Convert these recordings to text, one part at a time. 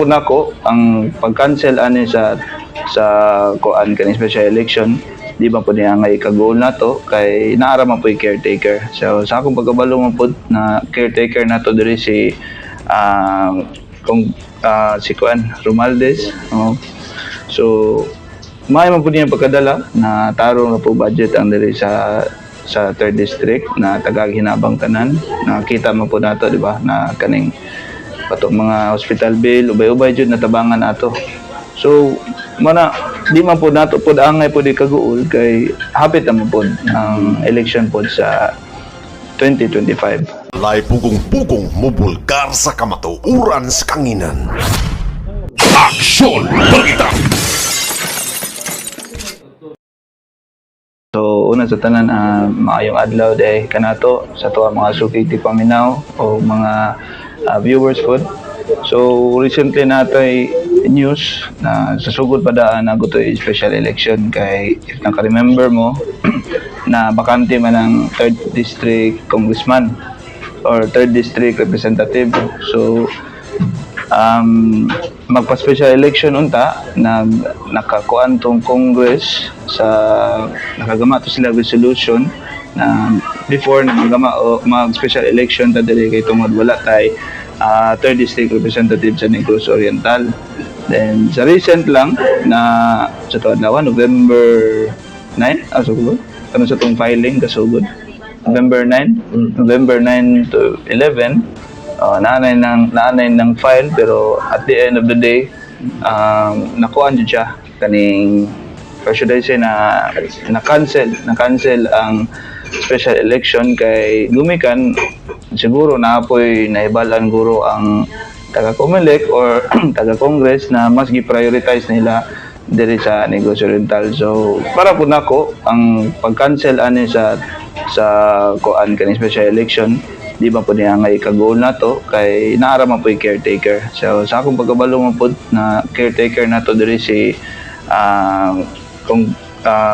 po nako, ang pag-cancel ani sa kuan kani special election, di ba po niya nga ikagoal nato kay naara man po yung caretaker. So sa akong pagkabalo man po na caretaker nato diri si kung si kuan Romualdez. Oh. So maayo man po niya pagkadala na tarong na po budget ang diri sa third district na tagag hinabang tanan. Nakita man po nato, di ba, na kaning patong mga hospital bill, ubay-ubay jud natabangan nato. So mana di man po nato pod angay pod ikaguol kay hapit na man pod ang election pod sa 2025. Walay pugong-pugong mubulgar sa kamatuoran sa kanginan. Aksyon Balita! So una sa tanan, maayong adlaw day kanato sa tuwa mga suki ti paminaw o mga viewers pod. So recently natay news na sa sugod pa daan na gutoy special election kay if naka-remember mo na bakante man ang third district congressman or third district representative. So magpa-special election unta na nakakuan tong Congress sa nakagama to sila resolution na before na magama o mag special election ta diri kay tungod wala tay third district representative sa Negros Oriental. Then sa recent lang na sa tuad adlaw, November 9, so ano sa tong filing kasugod November 9, November 9 to 11, naanay ng file, pero at the end of the day nakuan jud siya kaning, or should I say, na na cancel ang special election kay gumikan siguro na apoy nahibalan guro ang taga Comelec or taga Congress na mas gi-prioritize nila diri sa Negros Oriental. So para po nako, ang pag-cancel ani sa kuan kani special election, di ba po niya nga ikagoal nato kay naara man po yung caretaker. So sa akong pagkabalo man po na caretaker nato diri si kung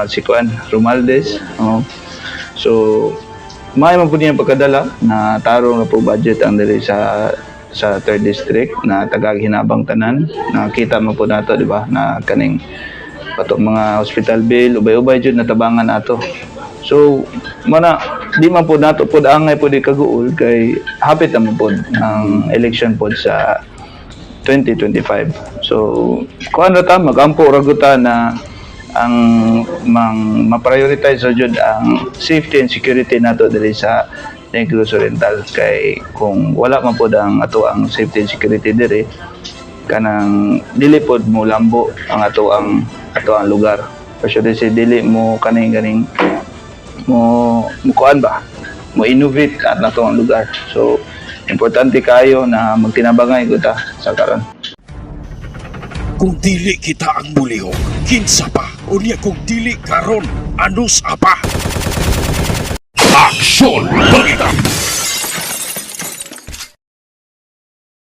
si kuan Romualdez. Oh. So maayo man po niya pagkadala na tarong na po budget ang diri sa third district na tagag hinabang tanan. Nakita man po nato, di ba, na kaning patong mga hospital bill, ubay-ubay jud natabangan nato. So mana di man po nato pod angay pod ikaguol kay hapit na man pod ang election pod sa 2025. So kuan ra ta, magampo ra gud ta na ang mang ma-prioritize sa jud ang safety and security nato diri sa Negros Oriental kay kung wala man pod ang ato ang safety and security diri, kanang dili pod mo lambo ang ato ang lugar, or should I say, dili mo kaning kaning mo mo kuan ba, mo innovate at nato ang lugar. So importante kayo na magtinabangay gud ta sa karon. Kung dili kita ang mulihok, kinsa pa? Unya kung dili karon, anus pa? Aksyon Balita!